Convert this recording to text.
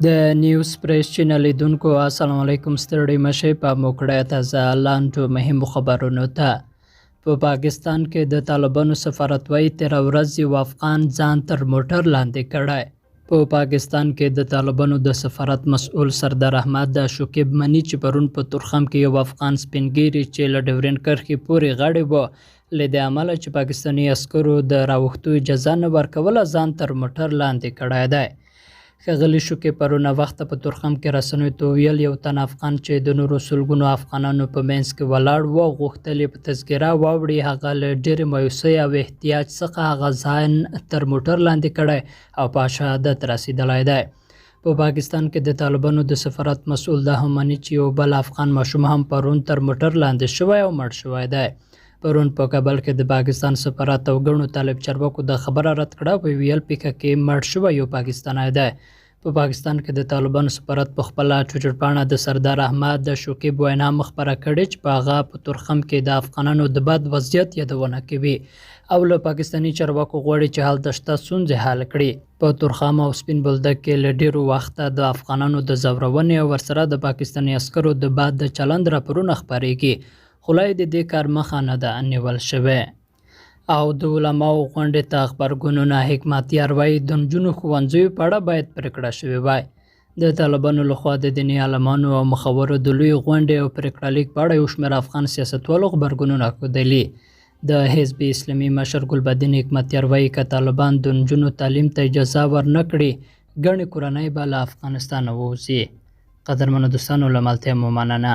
د نیوز پریس چینل لیدونکو السلام علیکم، ستړي مشه په موکړه تازه لاندو مهمو خبرونو ته. په پاکستان کې د طالبانو سفارت وایي تېره ورځ یو افغان ځان تر موټر لاندې کړی. په پاکستان کې د طالبانو د سفارت مسؤل سردار احمد شکیب مني چې پرون په تورخم کې یو افغان سپین ږیري چې له ډیورنډ کرښې پورې غړی و، له دې امله چې پاکستاني عسکرو د راوښتو اجازه نه ورکوله ځان تر موټر لاندې کړی دی. ښاغلي شوکې پرون ناوخته په تورخم کې رسنیو ته وویل، یو تن افغان چې د نورو سلګونو افغانانو په منځ کې ولاړ و او غوښتل یې په تذکره واوړي، هغه له ډېرې مایوسۍ او احتیاج څخه هغه ځان تر موټر لاندې کړی او په شهادت رسېدلی دی. په پاکستان کې د طالبانو د سفارت مسؤل دا هم مني چې یو بل افغان ماشوم هم پرون تر موټر لاندې شوی او مړ شوی دی. پرون په کابل کې د پاکستان سفارت او ګڼو طالب چارواکو دا خبره رد کړه او ویل پېښه کې مړ شوی یو پاکستانی دی. په پاکستان کې د طالبانو سفارت په خپله ټویټر پاڼه د سردار احمد د شوکیب وینا هم خپره کړې چې په هغه په تورخم کې د افغانانو د بد وضعیت یادونه کوي او له پاکستاني چارواکو غواړي چې هلته شته ستونزې حل کړي. په تورخم او سپین بولدک کې له ډېرو وخته د افغانانو د ځورونې او ورسره د پاکستاني عسکرو د بد چلند راپورونه خپرېږي، خو لا یې د دې کار مخه نه ده نیول شوې. او د علماو غونډې ته غبرګونونه، حکمتیار وایي د نجونو ښوونځیو په اړه باید پرېکړه شوې وای. د طالبانو لخوا د دیني عالمانو او مخورو د لوی غونډې او پرېکړه لیک په اړه یو شمېر افغان سیاستوالو غبرګونونه ښودلي. د حزب اسلامي مشر ګلبدین حکمتیار وایي که طالبان د نجونو تعلیم ته اجازه ورنه کړي، ګڼې کورنۍ به له افغانستانه ووځي. قدرمنو دوستانو، له ملتیا مو مننه.